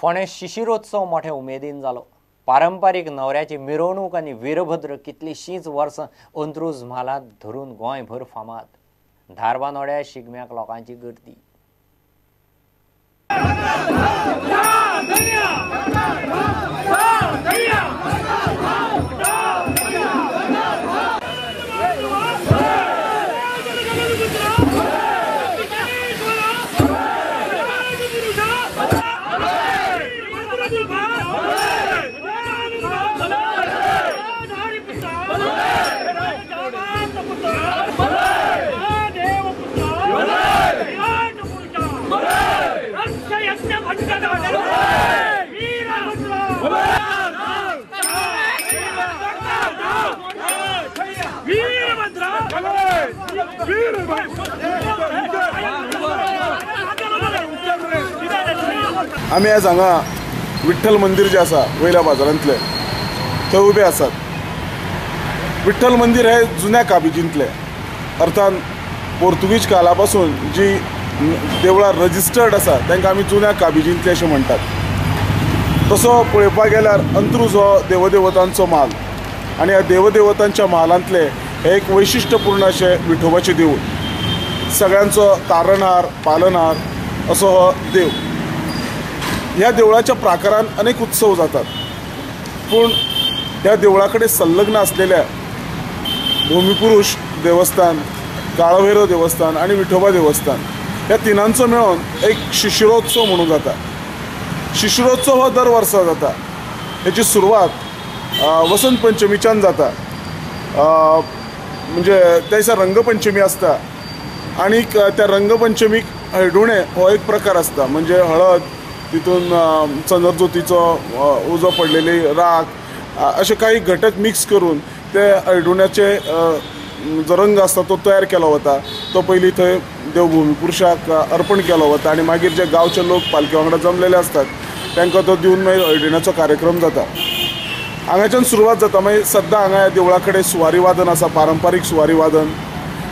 फोंडें शिशिरोत्सव मोठ्या उमेदीन जालो. पारंपारीक न्हवऱ्याची मिरवणूक आनी वीरभद्र कितलींशींच वर्सां अंत्रुज म्हालांत धरून गोंयभर फामाद. धारबानोड्या शिगम्याक लोकांची गर्दी. आमी आज हांगा विठ्ठल मंदीर जें आसा वयल्या बाजारांतलें थंय उबे आसात. विठ्ठल मंदीर हे जुन्या काबिजींतलें, अर्थात पोर्तुगीज काळा पासून जी देवळां रजिस्टर्ड आसा तांकां आमी जुन्या काबिजींतले अशें म्हणटात. तसो पळोवपाक गेल्यार अंत्रुज हो देवदेवतांचो म्हाल आनी ह्या देवदेवतांच्या म्हालांतलें हें एक वैशिश्टपूर्ण अशें विठोबाचें देवूळ. सगळ्यांचो तारणहार पालनहार असो हो देव. ह्या देवळाच्या प्राकारान अनेक उत्सव जातात, पूण ह्या देवळा कडेन संलग्न आसलेल्या भूमिपुरुष देवस्थान, काळभैरव देवस्थान आनी विठोबा देवस्थान ह्या तिनांचो मेळून एक शिशिरोत्सव म्हणून जाता. शिशिरोत्सव हो दर वर्सा जाता. हेची सुरवात वसंत पंचमीच्यान जाता, म्हणजे त्या दिसा रंगपंचमी आसता आनीक त्या रंगपंचमीक हळडुणें हो एक प्रकार आसता, म्हणजे हळद तितून चंद्रज्योतीचो उजो पडलेली राख अशे काही घटक मिक्स करून ते हळडुण्याचे जो रंग आसता तो तयार केलो वता. तो पयलीं थंय देवभूमिपुरुषाक अर्पण केलो वता आनी मागीर जे गांवचे लोक पालखे वांगडा जमलेले आसतात तांकां तो दिवन मागीर हळडुण्याचो कार्यक्रम जाता. हांगाच्यान सुरवात जाता. मागीर सद्दां हांगा ह्या देवळा कडेन सुवारी वादन आसा, पारंपारीक सुवारी वादन.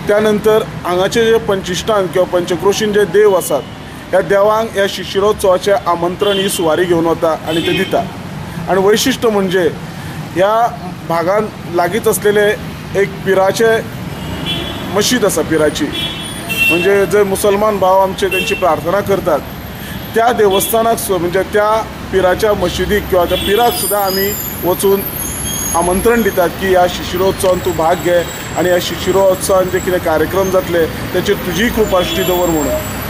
त्या नंतर हांगाचे जे पंचिश्टान किंवा पंचक्रोशीन जे देव आसात ह्या देवांक ह्या शिशिरोत्सवाचें आमंत्रण ही सुवारी घेवन वता आनी ते दिता. आनी वैशिश्ट म्हणजे ह्या भागान लागींच आसलेले एक पिराचे मशीद आसा, पिराची, म्हणजे जे मुसलमान भाव आमचे तेंची प्रार्थना करतात त्या देवस्थानाक, म्हणजे त्या पिराच्या मशिदीक किंवा त्या पिराक सुद्दां आमी वचून आमंत्रण दितात की ह्या शिशिरोत्सवान तूं भाग घे आनी ह्या शिशिरोत्सवान जे कितें कार्यक्रम जातले तेचेर तुजीय कृपादृश्टी दवर म्हणून.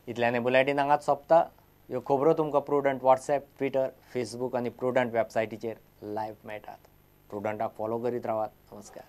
इतल्यान बुलेटीन हांगाच सोंपता. ह्यो खबरो तुमकां प्रुडंट वॉट्सएप, ट्विटर, फेसबूक आनी प्रुडंट वेबसायटीचेर लायव्ह मेळटात. प्रुडंटाक फॉलो करीत रावात. नमस्कार.